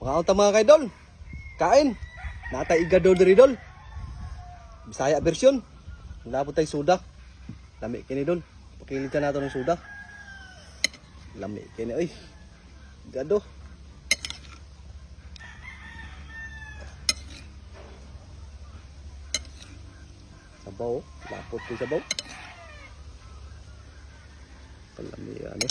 Mga unta, mga kaidol. Kain. Natay igado diri, dol. Bisaya version. Wala po tayo suda. Lami kini, dol. Pakilitan nato ng suda. Lami kini oy. Igado. Sabaw. Lapot ko sabaw. Kalami ano.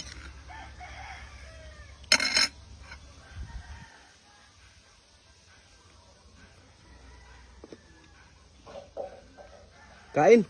Kain.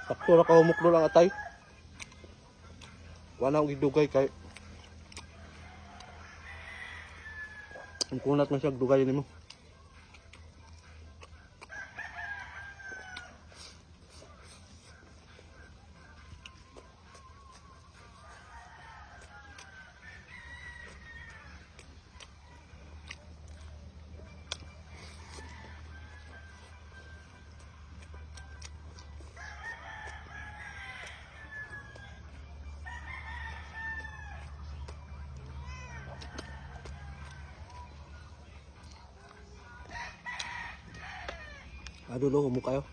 Sakto ra ka humuklo lang atay. Wala akong gidugay kay ang kunat man siya dugay nimo. Adulo humuk kayo.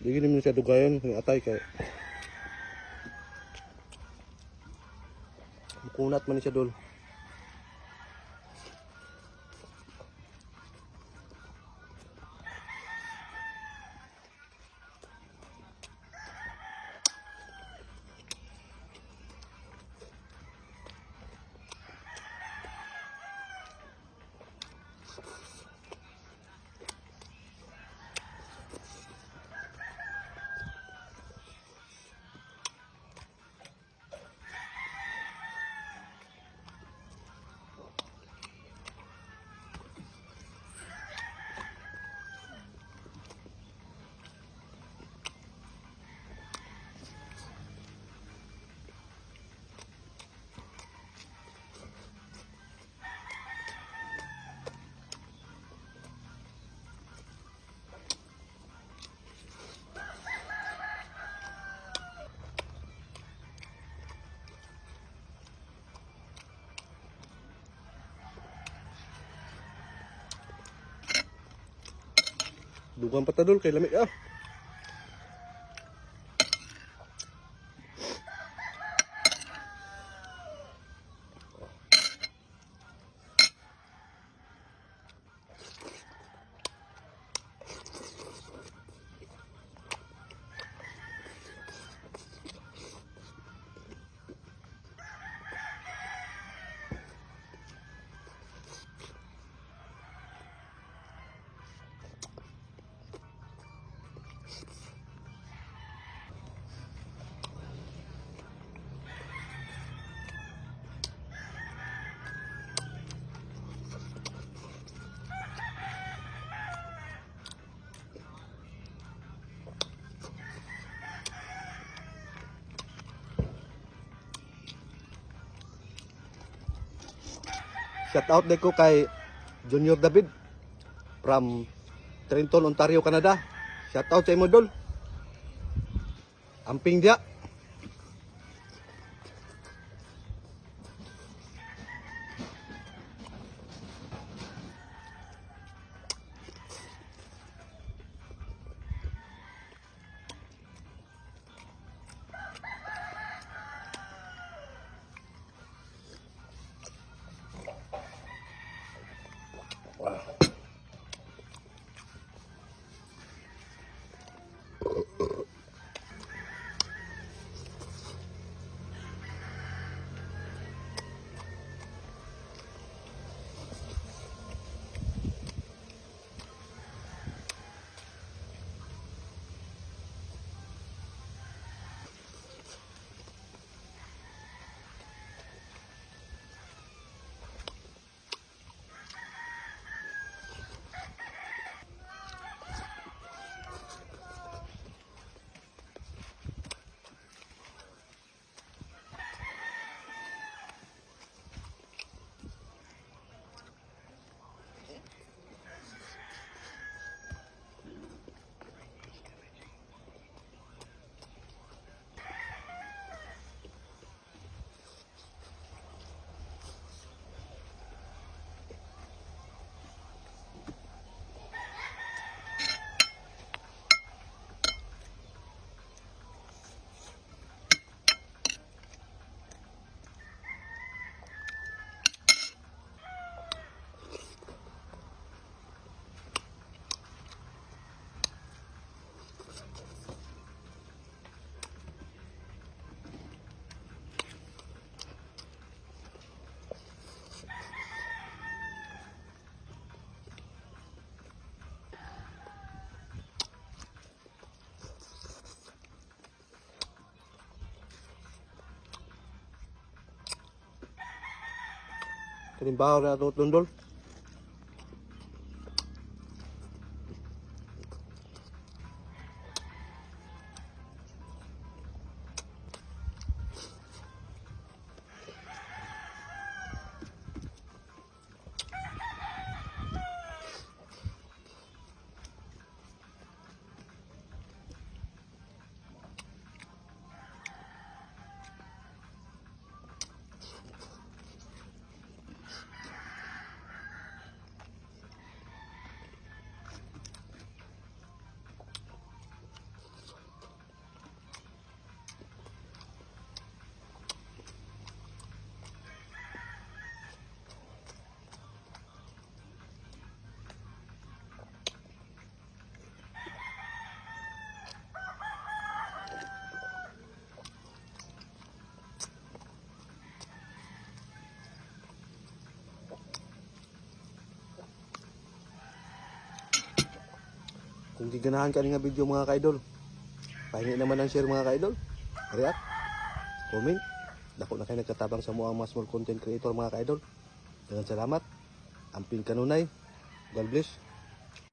Di gini mo siya dugayon kung atay kay mukunat man ni siya, dol. Dugang pa ta, dol, kay lami ah. Shout out ko kay Junior David from Trenton, Ontario, Canada. Shout out sa imo, dol. Amping dia. Kaning baho na ato, dol. Kung giganahan ka nga video, mga ka-idol, pahingi naman ng share, mga ka-idol. React, comment. Dako na kayo nagkatabang sa mga small content creator, mga ka-idol. Daghang salamat. Amping kanunay. God bless.